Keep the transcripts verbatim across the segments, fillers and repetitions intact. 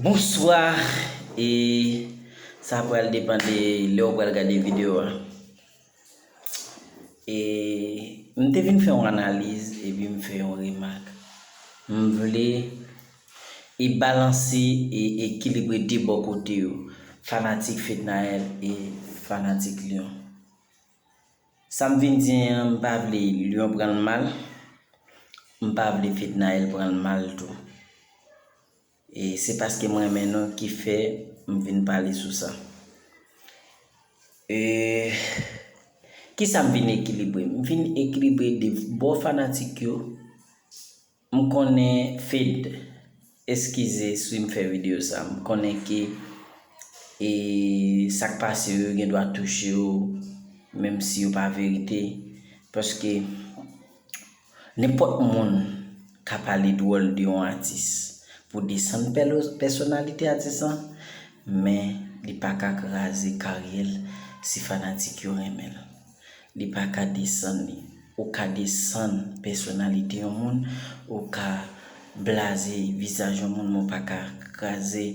Bonswa, e sa pral depann de lè w pral gade videyo a. E m te vin fè yon analiz epi m fè yon remak. M vle e balanse e ekilibre de bò kote yo, fanatik Fednaelle e fanatik Lion. Sa m vin di an, m pa vle Lion pran l mal, m pa vle Fednaelle pran l mal tou. E se paske m renmen nou ki fè m vin pale sou sa. E kisa m vin ekilibre? M vin ekilibre de bò fanatik yo. M konnen Fed, eskize si m fè videyo sa, m konnen ke e sa k pase yo gen dwa touche w, menm si yo pa verite, paske nenpòt moun ka pale dwòl de yon atis pou desann pèlo-, pèsonalite atis lan, men li pa ka kraze karyè l si fanatik yo renmen l. Li pa ka desann li. Ou ka desann pèsonalite yon moun, ou ka blaze vizaj yon moun, men w pa ka kraze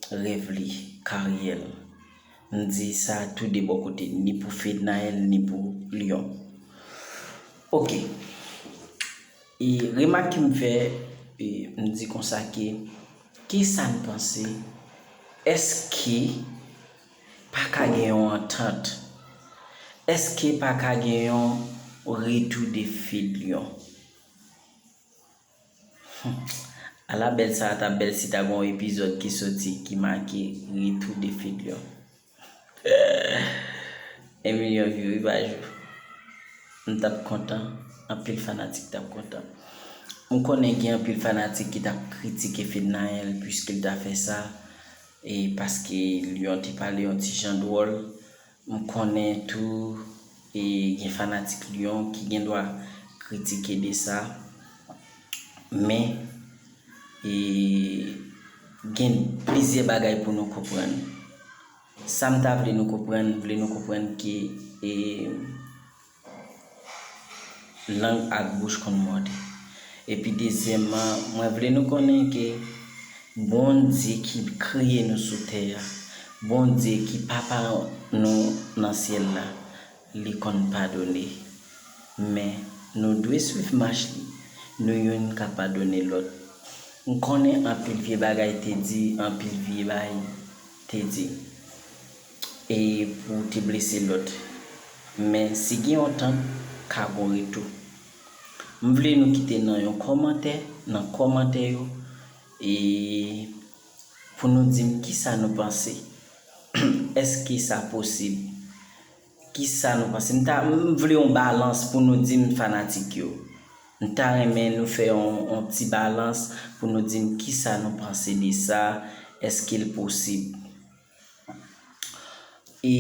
rèv li, karyè l. M di sa tou de bò kote, ni pou Fednaelle, ni pou Lion. Oke. E remak ke m fè, e m di konsa ke, kisa n panse? Èske pa ka gen yon antant? Èske pa ka gen yon retou de Fed Lion? Hmm. Ala bèl sa a t ap bèl si ta gen yon epizòd ki soti ki make retou de Fed Lion. En milyon view wi pa jou. M t ap kontan, anpil fanatik t ap kontan. M konnen gen anpil fanatik ki t ap kritike Fednaelle piske l ta fè sa, e paske Lion te pale yon ti jan dwòl. M konnen tou, e gen fanatik Lion ki gen dwa kritike de sa, men, e gen plizyè bagay pou nou konprann. Sa m ta vle nou konprann, m vle nou konprann ke, e, lang ak bouch konn mòde. Epi dezyèmman, mwen vle nou konnen ke Bondye ki kreye nou sou tè a, Bondye ki papa nou nan syèl la, li konn padone. Men, nou dwe swiv mach li. Nou youn ka padone lòt. M konnen anpil vye bagay te di, anpil vye bagay te di. E pou te blese lòt. Men, si gen yon tant, ka gon retou. M vle nou kite nan yon kòmantè, nan kòmantè yo, e pou nou di m kisa nou panse. Èske sa posib? Kisa nou panse? M ta, m vle yon balans pou nou di m fanatik yo. M ta renmen nou fè yon, yon ti balans pou nou di m kisa nou panse de sa. Èske l posib? E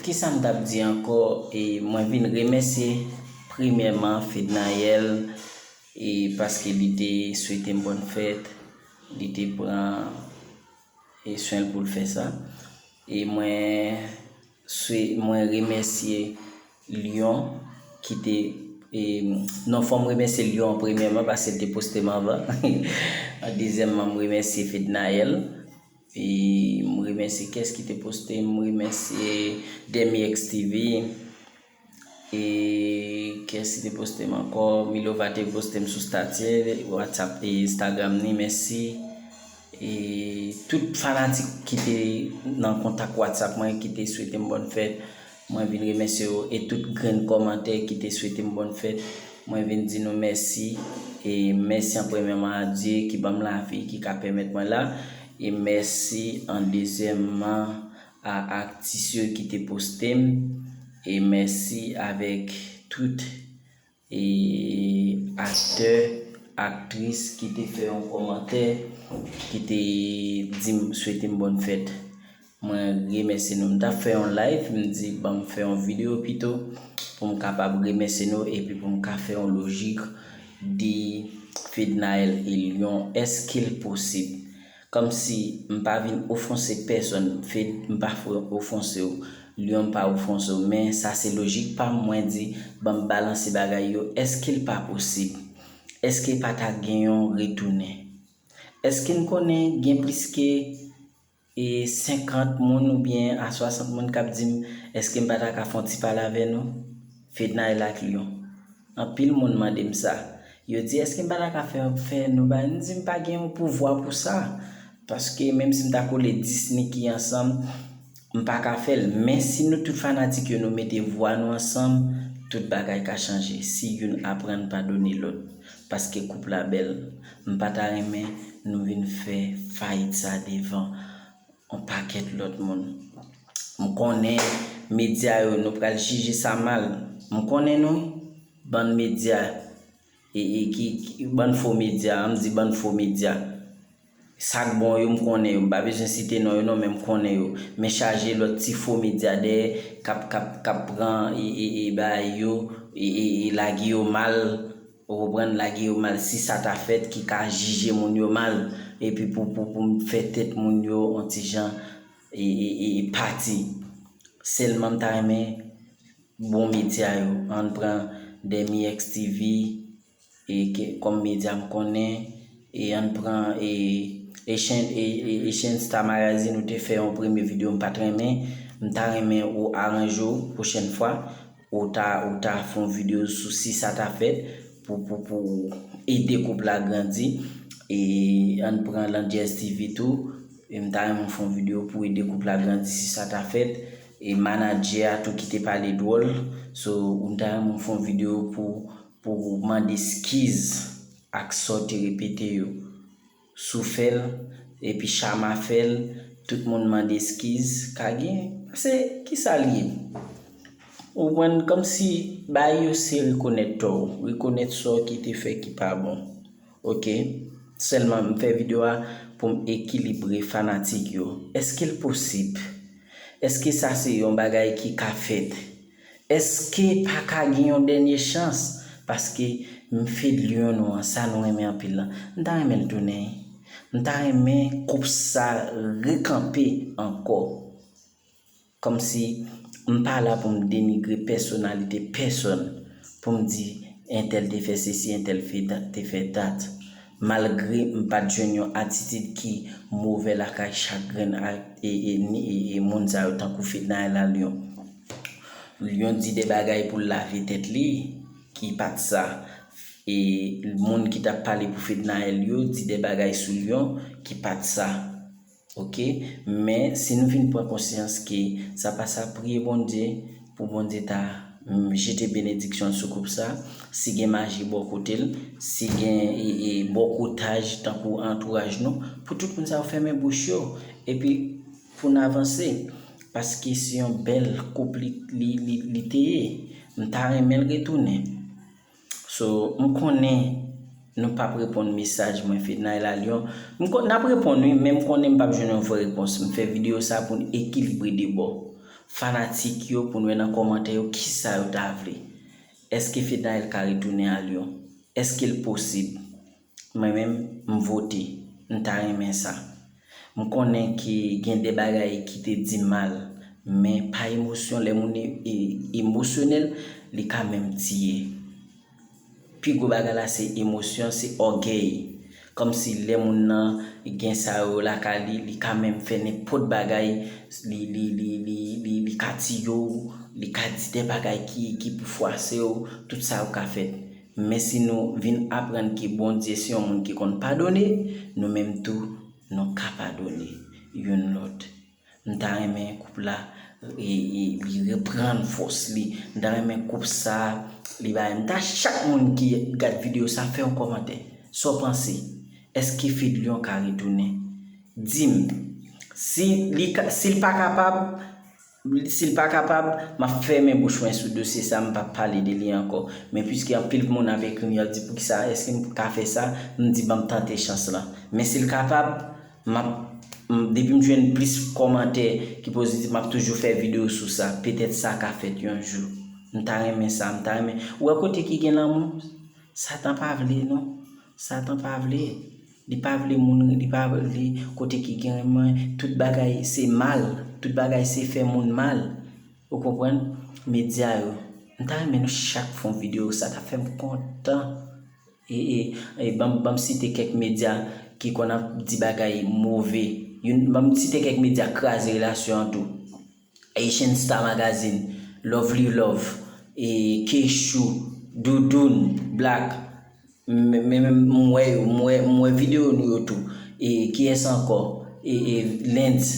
kisa m t ap di ankò? E mwen vin remèsye premyèman Fednaelle, e paske li te swete m bòn fèt, li te pran e swen l pou l fè sa. E mwen swe-, mwen remèsye Lion ki te, e, non, fò m remèsye Lion premyèman paske l te poste m anvan. An dezyèmman, m remèsye Fednaelle. E m remèsye kès ki te poste m, m remèsye Demi X T V. E kiyès ki te poste m ankò? Milova te poste m sou stati WhatsApp e Instagram ni, mèsi. E tout fanatik ki te nan kontak WhatsApp mwen, ki te swete m bòn fèt, mwen vin remèsye yo. E tout grenn kòmantè ki te swete m bòn fèt, mwen vin di nou mèsi. E mèsi an premyèman a Dye ki ban m lavi, ki ka pèmèt mwen la. E mèsi an dezyèmman a aktis yo ki te poste m. E mèsi avèk tout, e, aktè, aktris ki te fè yon kòmantè, ki te di m, swete m bòn fèt. Mwen remèsye nou. M t ap fè yon live, m di, ban m fè yon videyo pito pou m kapab remèsye nou epi pou m ka fè yon lojik de Fednaelle e Lion. Èske l posib? Kòmsi m pa vin ofanse pèsonn, Fed, m pa fè ofanse w, Lion m pa ofanse w, men sa se lojik pa m, mwen di, ban m balanse bagay yo, èske l pa posib? Èske pa ta gen yon retounen? Èske n konnen gen plis ke e senkant moun oubyen a swasant moun k ap di m, èske m pa ta ka fè yon ti pale avè nou? Fednaelle ak Lion. Anpil moun mande m sa. Yo di, èske m pa ta ka fè, fè nou bagay? M di, m pa gen yon pouvwa pou sa. Paske menm si m ta kole dis Niki ansanm, m pa ka fè l. Men si nou tout fanatik yo, nou mete vwa nou ansanm, tout bagay ka chanje. Si youn aprann padone lòt. Paske koup la bèl. M pa ta renmen nou vin fè fayit sa devan yon pakèt lòt moun. M konnen medya yo, nou pral jije sa mal. M konnen nou, bann medya, e, e, ki, ki, bann fo medya, an m di bann fo medya. Sa k bon yo, m konnen yo. M pa bezwen site non yo non, men m konnen yo. Men chaje lòt ti fo medya dèyè, k ap, k ap, k ap pran, e, e, e, bagay yo, e, e, e, lage yo mal. Ou konprann, lage yo mal. Si sa ta fèt, ki ka jije moun yo mal, epi pou, pou, pou m fè tèt moun yo yon ti jan, e, e, e, e pati. Sèlman m ta renmen bon medya yo. Ann pran Demi X T V, e, ke, kòm medya m konnen, e ann pran, e, Asian, e, e, Asian Star Magazine, ou te fè yon premye videyo, m pa t renmen, m ta renmen ou aranje w pwochèn fwa, ou ta, ou ta fè yon videyo sou si sa ta fèt pou, pou, pou ede koup la grandi. E ann pran Landjez T V tou. E m ta renmen fè yon videyo pou ede koup la grandi si sa ta fèt. E manadjè a tou ki te pale dwòl. So, m ta renmen fè yon videyo pou, pou mande eskiz ak sa w te repete yo. Sou fè l, epi Chama fè l, tout moun mande eskiz, ka gen, se kisa l ye? Ou konprann, kòmsi bagay yo se rekonèt tò w, rekonèt sa w ki te fè ki pa bon. Oke? Sèlman, m fè videyo a pou m ekilibre fanatik yo. Èske l posib? Èske sa se yon bagay ki ka fèt? Èske pa ka gen yon dènye chans? Paske m Fedlion nou an, sa nou renmen anpil lan, m ta renmen l tounen. M ta renmen koup sa rekanpe ankò. Kòmsi m pa la pou m denigre pèsonalite pèsonn, pou m di entèl te fè sesi, entèl fè dat, te fè dat. Malgre m pa t jwenn yon atitid ki movè lakay chak grenn a, e, e, ni, e, e moun sa yo tankou Fednaelle a Lion. Lion di de bagay pou l lave tèt li, ki pa t sa. E moun ki t ap pale pou Fednaelle yo di de bagay sou Lion ki pa t sa. Oke? Men si nou vin pran konsyans ke sa pa sa, priye Bondye pou Bondye ta, mm, jete benediksyon l sou koup sa. Si gen maji bò kote l, si gen, e, e, bòkotaj tankou antouraj nou, pou tout moun sa yo fèmen bouch yo. Epi pou n avanse, paske se yon bèl koup li, li, li, li te ye. M ta renmen l retounen. So, m konnen nou p ap reponn mesaj mwen, Fednaelle a Lion. M kon-, n ap reponn wi, men m konnen m p ap jwenn yon vrè repons. M fè videyo sa pou n ekilibre de bò. Fanatik yo, pou n wè nan kòmantè yo kisa yo ta vle. Èske Fednaelle ka retounen a Lion? Èske l posib? Mwen menm, m vote. M ta renmen sa. M konnen ke gen de bagay ki te di mal, men pa emosyon, lè moun e, e, emosyonèl, li ka menm tiye. Pi gwo bagay la se emosyon, se ògèy. Kòmsi lè moun nan gen sa yo lakay li, li ka menm fè nenpòt bagay, li, li, li, li, li, li ka tiye w, li ka di de bagay ki, ki pou fwase w, tout sa yo ka fèt. Men si nou vin aprann ke Bondye se yon moun ki konn padone, nou menm tou, nou ka padone youn lòt. M ta renmen koup la, e, e, li reprann fòs li. M ta renmen koup sa, li bay. M ta chak moun ki gad videyo sa, fè yon kòmantè. Sa w panse? Èske Fedlion ka retounen? Di m. Si li ka, si l pa kapab, si l pa kapab, m ap fèmen bouch mwen sou dosye sa, m p ap pale de li ankò. Men piske anpil moun ap ekri m, y ap di, "Poukisa, èske m ka fè sa?" M di, "Ban m tante chans lan." Men si l kapab, m ap, m, depi m jwenn plis kòmantè ki pozitif, m ap toujou fè videyo sou sa. Petèt sa ka fèt yon jou. M ta renmen sa, m ta renmen. Ou wè kote ki gen lanmou? Satan pa vle, non. Satan pa vle. Li pa vle moun, li pa vle kote ki gen renmen. Tout bagay se mal. Tout bagay se fè moun mal. Ou konprann? Medya yo. M ta renmen nou chak fè yon videyo. Sa t ap fè m kontan. E, e, e ban m, ban m site kèk medya k ki konn ap di bagay move. Youn, ban m site kèk medya k kraze relasyon an tou. Haitian Star Magazine, Lovely Love, e, Kechou, Doudoune, Black. Men, men, men, m wè yo, m wè, m wè videyo nou yo tou. E, kiyès ankò? E, e, Lens,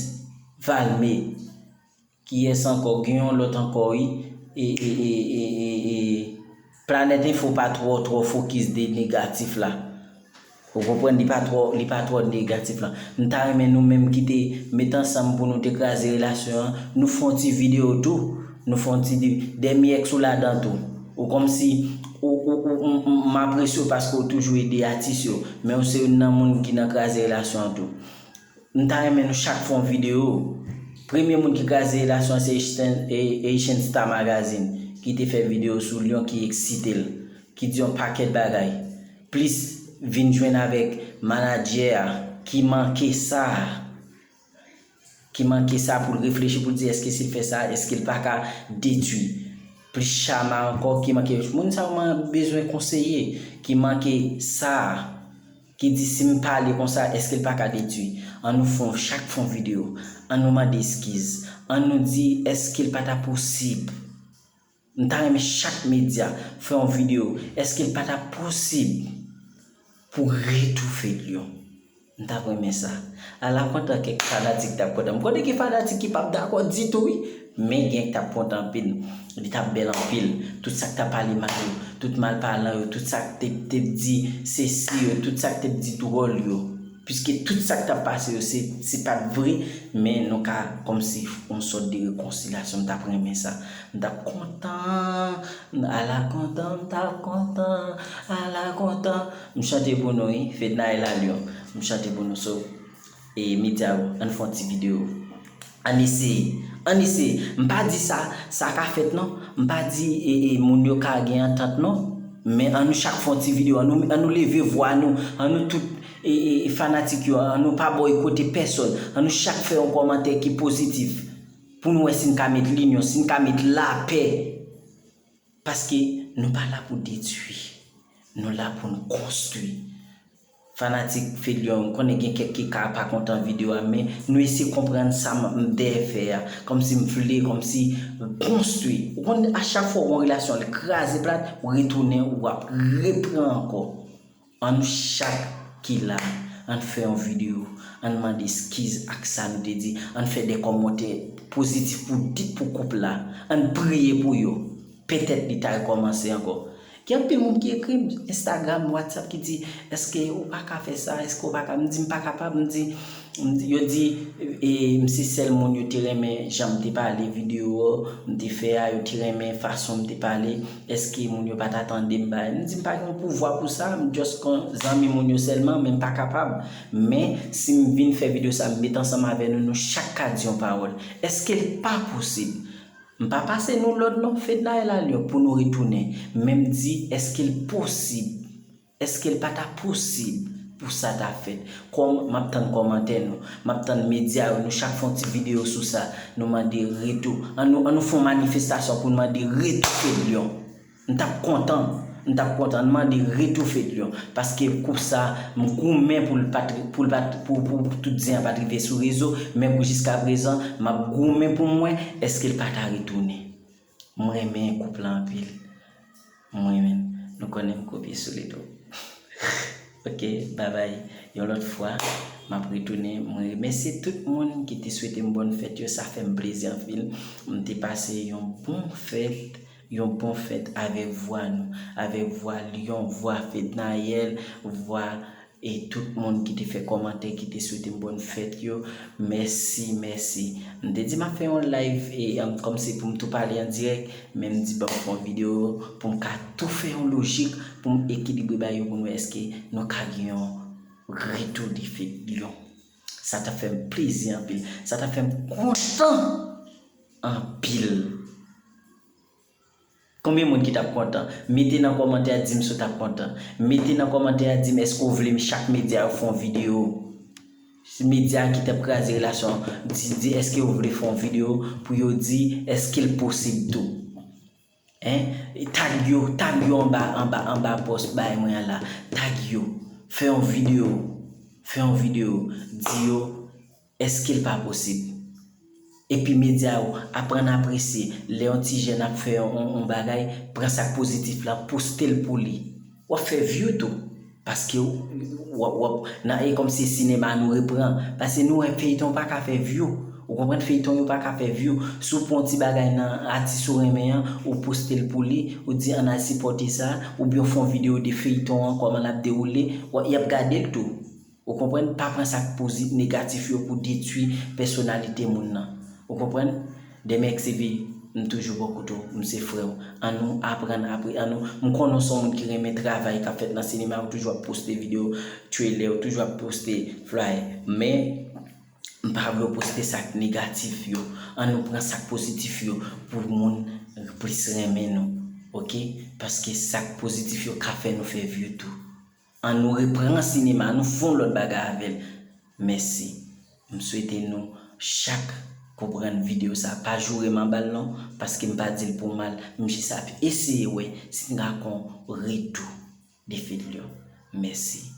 Valme. Kiyès ankò? Gen yon lòt ankò, wi. E, e, e, e, e, e, Planèt Enfo pa twò, twò fokis de negatif la. Ou konprann, li pa twò, li pa twò negatif la. M ta renmen nou menm ki te met ansanm pou nou te kraze relasyon an, nou fè yon ti videyo tou. Nou fè yon ti de, de mi èks ou ladan tou. Ou kòmsi, ou, ou, ou, m, m, m apresye w paske w toujou ede atis yo. Men w se youn nan moun ki nan kraze relasyon an tou. M ta renmen nou chak fè yon videyo. Premye moun ki kraze relasyon an se Haitian, e, Haitian Star Magazine, ki te fè videyo sou Lyon ki eksite l, ki di yon pakèt bagay. Plis vin jwenn avèk manadjè a ki manke sa, ki manke sa pou l reflechi pou l di èske si l fè sa, èske l pa ka detwi. Plis Chama ankò ki manke, moun sa yo man bezwen konseye, ki manke sa, ki di si m pale konsa, èske l pa ka detwi. An nou fè yon, chak fè yon videyo. An nou mande eskiz. An nou di èske l pa ta posib. M ta renmen chak medya fè yon videyo. Èske l pa ta posib pou retoufe Lyon? M t ap renmen sa. Ala kontan kèk fanatik t ap kontan. M konnen gen fanatik ki p ap dakò ditou, wi. Men gen k t ap kontan anpil. Li t ap bèl anpil. Tout sa k t ap pale mal yo, tout malpalan yo, tout sa k te, te di sesi yo, tout sa k te di dwòl yo. Piske tout sa k t ap pase yo, se, se pa t vre, men nou ka kòmsi yon sòt de rekonsilyasyon. M t ap renmen sa. M t ap kontan. Ala kontan, m t ap kontan. Ala kontan. M chante pou nou, wi. Fednaelle Lyon. M chante pou nou. So, e, medya yo, ann fè yon ti videyo. Ann eseye. Ann eseye. M pa di sa, sa ka fèt non. M pa di, e, e, moun yo ka gen antant non. Men ann nou chak fè yon ti videyo. Ann nou, ann nou leve vwa nou. Ann nou tout, e, e, fanatik yo. Ann nou pa bòykote pèsòn. Ann nou chak fè yon kòmantè ki pozitif. Pou nou wè si n ka met linyon, si n ka met lapè. Paske nou pa la pou detwi. Nou la pou n konstwi. Fanatik Fedlion, m konnen gen kèk ki ka pa kontan videyo a, men nou eseye konprann sa m, m dèyè fè a. Kòmsi m vle, kòmsi konstwi. Ou konn, a chak fwa w gon relasyon, li kraze plat, ou retounen, ou ap repran ankò. An nou chak ki la, ann fè yon videyo, ann mande eskiz ak sa nou te di, ann fè de kòmantè pozitif pou di, pou koup la, ann priye pou yo. Petèt li ta rekòmanse ankò. Gen anpil moun ki ekri m Instagram, WhatsApp ki di, èske ou pa ka fè sa, èske ou pa ka, m di m pa kapab, m di, m di, yo di, e, m se sèl moun yo te renmen jan m te pale videyo, m te fè a, yo te renmen fason m te pale, èske moun yo pa ta tande m bagay? M di m pa gen yon pouvwa pou sa, m just kon zanmi moun yo sèlman, men m pa kapab. Men, si m vin fè videyo sa, m met ansanm avè nou, nou chak ka di yon pawòl. Èske l pa posib? M pa pase nou lòd non, Fednaelle Lyon, pou nou retounen. Men m di, èske l posib? Èske l pa ta posib pou sa ta fèt? Kòm m ap tann kòmantè nou, m ap tann medya yo, nou chak fè yon ti videyo sou sa, nou mande retou. An nou, an nou fè yon manifestasyon pou n mande retou Fedlion. M t ap kontan, m t ap kontan, ann mande retou Fedlion. Paske koup sa, m goumen pou l pa t, pou l pa t, pou, pou, pou tout zen an pa t rive sou rezo, men pou jiskaprezan, m ap goumen pou m wè èske l pa ta retounen. M renmen koup la anpil. M renmen l. Nou konnen m kopye sou li tou. Ok, babay. Yon lòt fwa, m ap retounen. Mwen remèsye tout moun ki te swete m bòn fèt yo. Sa fè m plezi anpil. M te pase yon bon fèt, yon bon fèt avèk vwa nou, avèk vwa Lyon, vwa Fednaelle, vwa e tout moun ki te fè kòmantè, ki te swete m bòn fèt yo, mèsi, mèsi. M te di m ap fè yon live, e, um, kòmsi pou m tou pale an dirèk, men m di ban m fè yon videyo pou m ka tou fè yon lojik, pou m ekilibre bagay yo, pou m wè èske nou ka gen yon retou de Fedlion. Sa t ap fè m plezi anpil. Sa t ap fè m kontan anpil. Konbyen moun ki t ap kontan? Mete nan kòmantè a, di m si w t ap kontan. Mete nan kòmantè a, di m èske w vle m chak medya yo fè yon videyo. Si medya ki t ap kraze relasyon an, di, di èske w vle fè yon videyo pou yo di èske l posib tou. Hein? E tag yo, tag yo anba, anba, anba pòs bay mwen an la. Tag yo. Fè yon videyo. Fè yon videyo, di yo, èske l pa posib? Epi medya yo, aprann apresye, lè yon ti jèn ap fè yon, yon, yon bagay, pran sa k pozitif la, poste l pou li. W ap fè view tou. Paske w, w ap, w ap, nan, e kòmsi sinema nou repran. Paske nou wè feyton pa ka fè view. Ou konprann, feyton yo pa ka fè view. Si w pran yon ti bagay nan atis ou renmen an, ou poste l pou li, ou di ann al sipòte sa, oubyen w fè yon videyo de feyton an, kòman l ap dewoule, w ap, y ap gade l tou. Ou konprann? Pa pran sa k pozi-, negatif yo pou detwi pèsonalite moun nan. Ou konprann? Demex TV, m toujou bò kote w, m se frè w. Ann nou aprann apre, ann nou, m konnen w se yon moun ki renmen travay k ap fèt nan sinema, ou toujou ap poste videyo trailer, ou toujou ap poste flyer. Men, m pa vle w poste sa k negatif yo. Ann nou pran sa k pozitif yo pou moun plis renmen nou. Oke? Paske sa k pozitif yo ka fè nou fè view tou. Ann nou repran sinema, ann nou fè yon lòt bagay avè l. Mèsi. M swete nou chak konprann videyo sa. Pa joure m anba l non, paske m pa di l pou mal. M jis ap eseye wè si n ka gon retou de fidyo. Mèsi.